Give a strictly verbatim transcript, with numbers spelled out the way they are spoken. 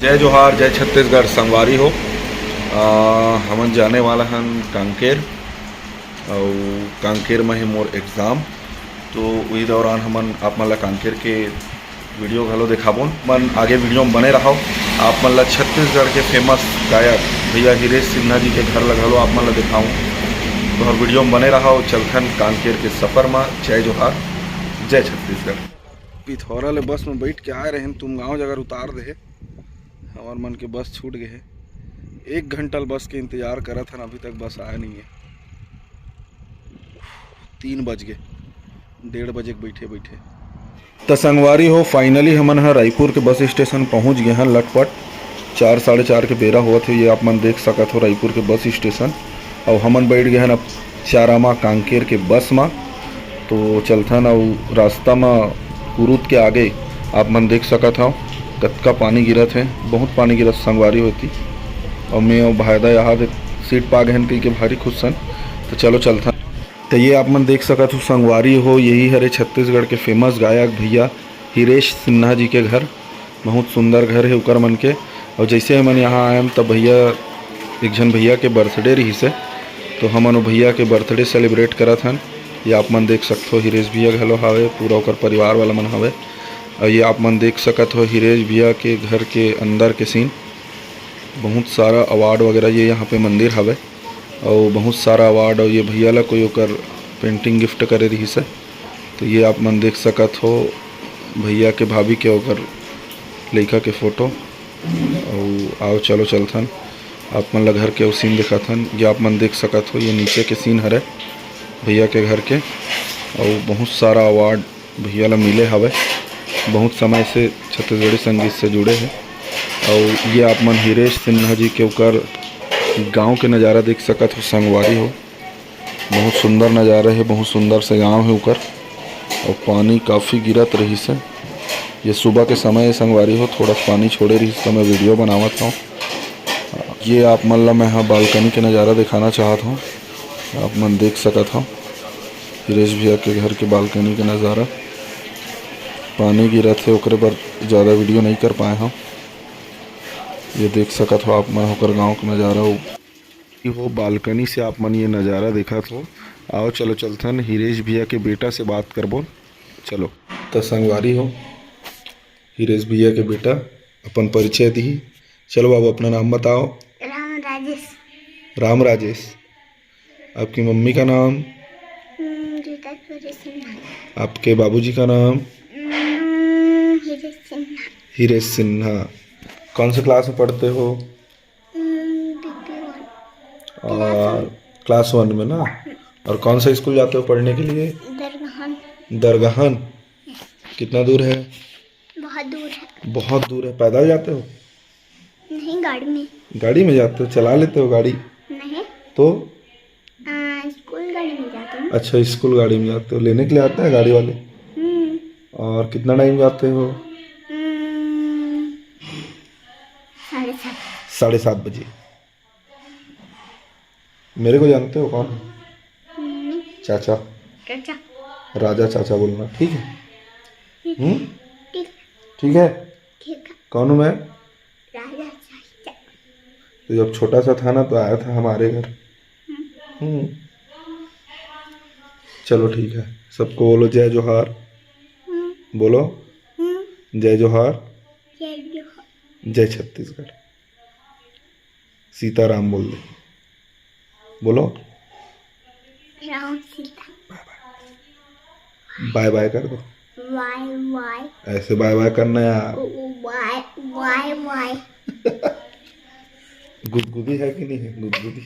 जय जोहार, जय छत्तीसगढ़ संगवारी हो। आ, हमन जाने वाला हन कांकेर, अउ कांकेर में हे मोर एग्जाम, तो वही दौरान हमन आप मन ला कांकेर के वीडियो घलो देखाबोन। मन आगे वीडियो में बने रहव। आप मन ला छत्तीसगढ़ के फेमस गायक भैया हिरेश सिन्हा जी के घर ला घलो आप मन ला देखाऊं। तो हर वीडियो में बने रहव। चलथन कांकेर के सफर में। जय जोहार, जय छत्तीसगढ़। पिथौरा ले बस में बैठ के आए रहेन, तुमगांव जगह उतार दे हे। हमर मन के बस छूट गए हे। एक घंटा ले बस के इंतजार करत हन, अभी तक बस आया नहीं है। तीन बज गए, डेढ़ बजे के बैठे बैठे। त संगवारी हो, फाइनली हमन ह रायपुर के बस स्टेशन पहुंच गए हन। लटपट चार, साढ़े चार के बेरा होवत हे। ये आप मन देख सकत हो रायपुर के बस स्टेशन। अउ हमन बैठ गए हन अब चारामा कांकेर के बस मा। तो चलथन, अउ रास्ता मा कुरुद के आगे आप मन देख सकत हव कतका पानी गिरत हे, बहुत पानी गिरत संगवारी होती। अउ मैं अउ भाईदा यहाँ दे सीट पा गए हन कहिके भारी खुश हन। तो चलो चलथन। तो ये आप मन देख सकत हो संगवारी हो, यही हरे छत्तीसगढ़ के फेमस गायक भैया हिरेश सिन्हा जी के घर। बहुत सुंदर घर हे उकर मन के। और जैसे हमन यहाँ आयन, तब भैया, एक झन भैया के बर्थडे रहिस हे, तो हमन वो भैया के बर्थडे सेलिब्रेट करत हन। ये आप मन देख सकत हो, हिरेश भैया घलो हावे, पूरा ओकर परिवार वाला मन हावे। और ये आप मन देख सकत हो हिरेश भैया के घर के अंदर के सीन। बहुत सारा अवार्ड वगैरह, ये यहाँ पे मंदिर हावे और बहुत सारा अवार्ड, और ये भैया ला कोई ओकर पेंटिंग गिफ्ट करे रहिस हे। तो ये आप मन देख सकत हो भैया के, भाभी के, ओकर लइका के फोटो। और आओ चलो चलथन, आप मन ला घर के अउ सीन दिखाथन। ये आप मन देख सकत हो, ये नीचे के सीन हरे भैया के घर के। और बहुत सारा अवार्ड भैया ला मिले हवे, बहुत समय से छत्तीसगढ़ी संगीत से जुड़े हे। और ये आप मन हिरेश सिन्हा जी के ओकर गांव के नज़ारा देख सकत हो संगवारी हो। बहुत सुंदर नज़ारा हे, बहुत सुंदर से गांव हे ओकर। और पानी काफ़ी गिरत रहिस हे। ये सुबह के समय हे संगवारी हो, थोड़ा पानी छोड़े रहिस तो मैं वीडियो बनावत हूँ। ये आप मन ला मैं ह बालकनी के नज़ारा दिखाना चाहत हूँ। आप मन देख सकत हव हिरेश भैया के घर के बालकनी के नज़ारा। पानी गिरत हे, ओकरे बर ज़्यादा वीडियो नहीं कर पाए हव। ये देख सकत हो आप मन ओकर गांव के नज़ारा। उ-, ये हो बालकनी से आप मन ये नज़ारा देखत हो। आओ चलो चलथन, हिरेश भैया के बेटा से बात करबो। चलो। त संगवारी हो, हिरेश भैया के बेटा अपन परिचय दिही। चलो बाबू, अपना नाम बताओ। राम राजेश। राम राजेश। आपकी मम्मी का नाम? हम्म, गीताश्वरी सिन्हा। आपके बाबूजी का नाम? हम्म, हिरेश सिन्हा। हिरेश सिन्हा। कौन से क्लास में पढ़ते हो? हम्म, बीपी वन। और क्लास वन में ना? और कौन सा स्कूल जाते हो पढ़ने के लिए? दरगाहन। दरगाहन। कितना दूर है? बहुत दूर है। बहुत दूर है। पैदल जाते हो? नहीं, गाड़ी में। गाड़ी में जाते हो? चला लेते हो गाड़ी? नहीं। तो? आ, स्कूल गाड़ी में जाते हैं। अच्छा, स्कूल गाड़ी में जाते हो। लेने के लिए आता है गाड़ी वाले? हम्म। और कितना टाइम जाते हो? हम्म, साढ़े सात। साढ़े सात बजे। मेरे को जानते हो कौन? हम्म। चाचा। चाचा। राजा चाचा बोलना, ठीक है? ठीक। हम्म? ठीक। ठीक है? ठीक है। कौन हूँ मैं? राजा चाचा। तो जब छोटा सा था ना, तो आया था हमारे घर। हम्म। हम्म। चलो ठीक है, सबको बोलो जय जोहार। हम्म। बोलो। हम्म। जय जोहार। जय जोहार। जय छत्तीसगढ़। सीताराम बोल दे। बोलो। राम सीता। बाय बाय कर दो। वाय वाय। ऐसे बाय बाय करना यार। वाय वाय वाय। गुदगुदी है कि नहीं है? गुदगुदी।